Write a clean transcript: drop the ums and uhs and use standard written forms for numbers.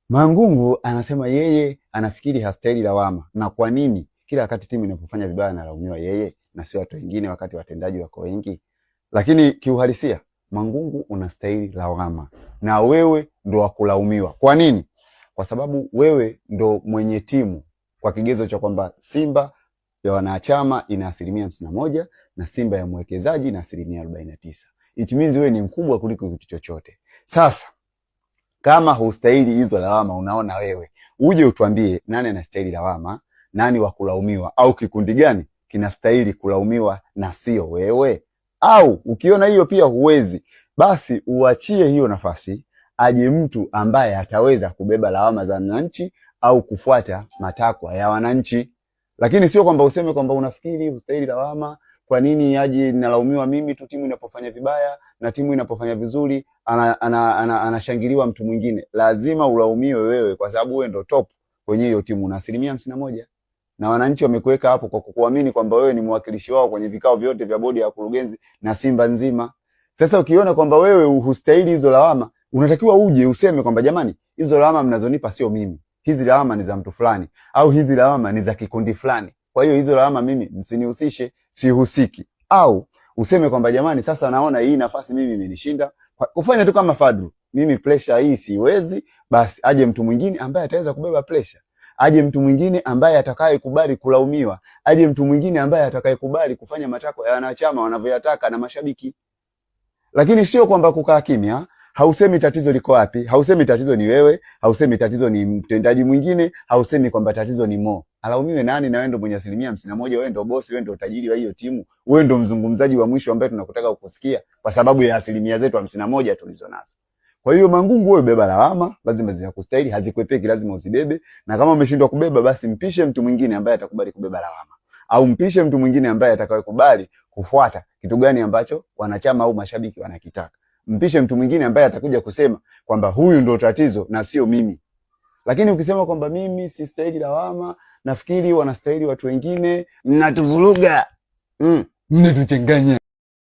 Mangungu anasema yeye anafikiri hastahili lawama, na kwa nini kila wakati timu inapofanya vibaya analaumiwa yeye na sio watu wengine, wakati watendaji wako wengi? Lakini kiuhalisia, Mangungu unastahili lawama na wewe ndo wa kulaumiwa. Kwa nini? Kwa sababu wewe ndo mwenye timu kwa kigezo cha kwamba Simba ya wanachama ina 51% na Simba ya mwekezaji ina 49%. It means wewe ni mkubwa kuliko kitu chochote. Sasa kama hustahili hizo lawama, unaona wewe uje utuambie nani anastahili lawama, nani wa kulaumiwa, au kikundi gani kinastahili kulaumiwa na sio wewe. Au ukiona hiyo pia huwezi, basi uachie hiyo nafasi, aje mtu ambaye ataweza kubeba lawama za wananchi au kufuata matakwa ya wananchi. Lakini sio kwamba useme kwamba unafikiri hustahili lawama, kwa nini aje nalaumiwa mimi tu timu inapofanya vibaya na timu inapofanya vizuri anashangiliwa mtu mwingine. Lazima ulaumiwe wewe, kwa sababu wewe ndo top kwenye hiyo timu na 51% na wananchi wamekuweka hapo kwa kukuamini kwamba wewe ni mwakilishi wao kwenye vikao vyote vya bodi ya wakurugenzi na Simba nzima. Sasa ukiona kwamba wewe hustahili hizo lawama, unatakiwa uje useme kwamba jamani, hizo lawama mnazonipa sio mimi, hizi lawama ni za mtu fulani, au hizi lawama ni za kikundi fulani. Kwa hiyo hizo lawama mimi msinihusishe, sihusiki. Au useme kwamba jamani, sasa naona hii nafasi mimi imenishinda, kufanya tu kama Fadru, mimi pressure hii siwezi, basi aje mtu mwingine ambaye ataweza kubeba pressure, aje mtu mwingine ambaye atakayekubali kulaumiwa, aje mtu mwingine ambaye atakayekubali kufanya matakwa ya wanachama wanavyoyataka na mashabiki. Lakini sio kwamba kukaa kimya, hausemi tatizo liko wapi, hausemi tatizo ni wewe, hausemi tatizo ni mtendaji mwingine, hausemi kwamba tatizo ni Mo. Alaumiwe nani? Na wewe ndo mwenye 51%, wewe ndo bosi, wewe ndo tajiri wa hiyo timu, wewe ndo mzungumzaji wa mwisho ambaye tunakutaka kukusikia kwa sababu ya asilimia zetu 51 tulizo nazo. Kwa hiyo Mangungu, wewe beba lawama, lazima zinakustahili, hazikwepeki, lazima uzibebe, na kama umeshindwa kubeba, basi mpishe mtu mwingine ambaye atakubali kubeba lawama, au mpishe mtu mwingine ambaye atakayekubali kufuata kitu gani ambacho wanachama au mashabiki wanakitaka. Mpishe mtu mwingine ambaye atakuja kusema kwamba huyu ndo tatizo na sio mimi. Lakini ukisema kwamba mimi sistahili lawama, nafikiri wanastahili watu wengine, mnatuvuruga, mnatuchanganya.